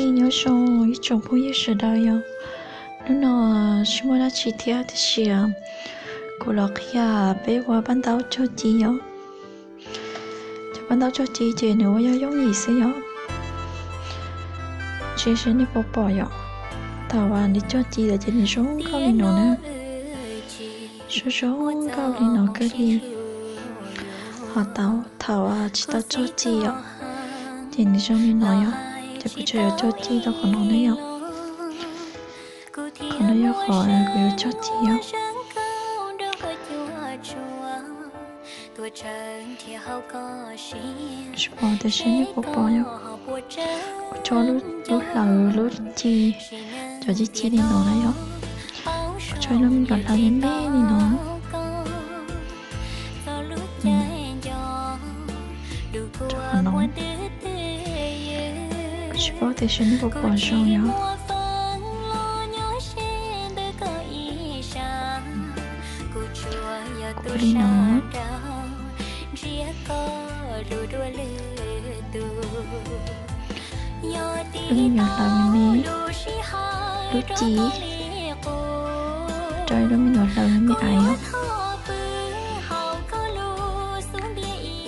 Nyob zoo ib tsoom phooj ywg sawv daws yom. Hnub no tsis muaj dab tsi thiab tiam sis kuv los qhia peb ua paj ntaub cog ci os. Cov paj ntaub cog ci ces nws ua yog yooj yim xwb yom. Ntshe seb nej puas pom yom. Thaum uas nws cog ci lawm ces nws zoo nkauj li no na. Zoo zoo nkauj li no kawg li. Ho tau thaum tsis tau cog ci yom, ces nws zoo li no yom. Ces kuv tseem yuav cog ci rau qhov no na yom. Qhov no yog qhov kuv yuav cog ci yom. Tsis pom tiam sis nej puas pom yom. Kuv tso lub hlaws lub ci, cov ci ci li no na yom. Kuv tso lub me nyuam hlaws me me li no. Tsis paub tias seb nej puas pom zoo yom. Ua li no. Lub me nyuam hlaws me me, lub ci, rau lub me nyuam hlaws me me aiv os.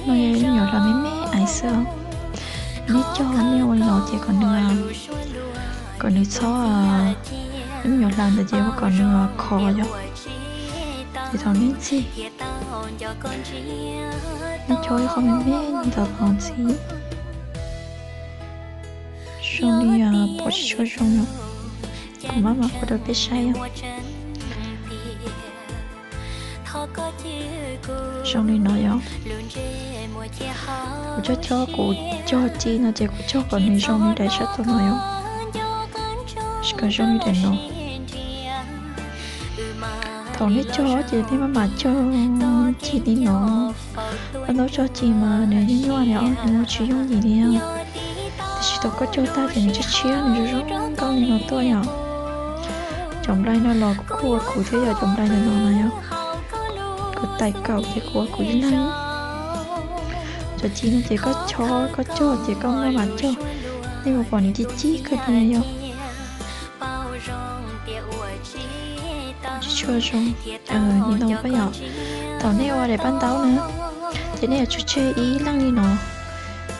No yog lub me nyuam hlaws me me aiv xwb os. Nej cog nej ua li no ces kom nws, kom nws txhob, lub me nyuam hlaws ntawd ces ua kom nws khov yom. Ces thaum nej ntxig, nej cog ib qho me me ntawd los ntxig. Zoo li pom tsis tshua zoo yom. Kuv maj mam ua rau peb saib yom. Zoo li no yom. Kuv cog cog kuv cog ci no ces kuv cog kom nws zoo li daim sab tom no yom. Kom zoo li daim no. Thaum nej cog ces nej maj mam cog ci li no. Paj ntaub cog ci mas nws nyuaj nyuaj li os, nws ua tsis yooj yim li. Tiam sis thaum koj cog tag ces nws tshiab tshiab, nws zoo zoo nkauj li no tuaj yom. Cov nplai no los kuj ua kuv thiab yom, cov nplai no no yom. Kuv tais kaum ces kuv ua kuv ib leeg. Cov ci no ces koj chob koj cog ces koj maj mam cog, nej puas pom nws ci ci kawg li yom. Tsis tshua zoo li no yom. Thaum nej ua daim paj ntaub na, ces nej yuav tsum tseg ib leeg li no,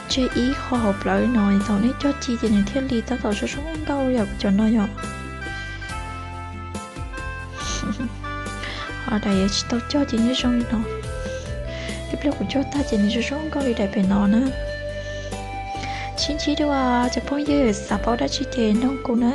tseg ib qho hauv plawv li no, thaum nej cog ci ces nws thiaj li tab tom zoo zoo nkauj yam cov no yom. Ho daim yuav tsis tau cog ces nws zoo li no. Ib pliag kuv cog tag ces nws zoo zoo nkauj li daim pem no na. Sib ntsib dua cov phooj ywg, xav paub dab tsi ces noog kuv na.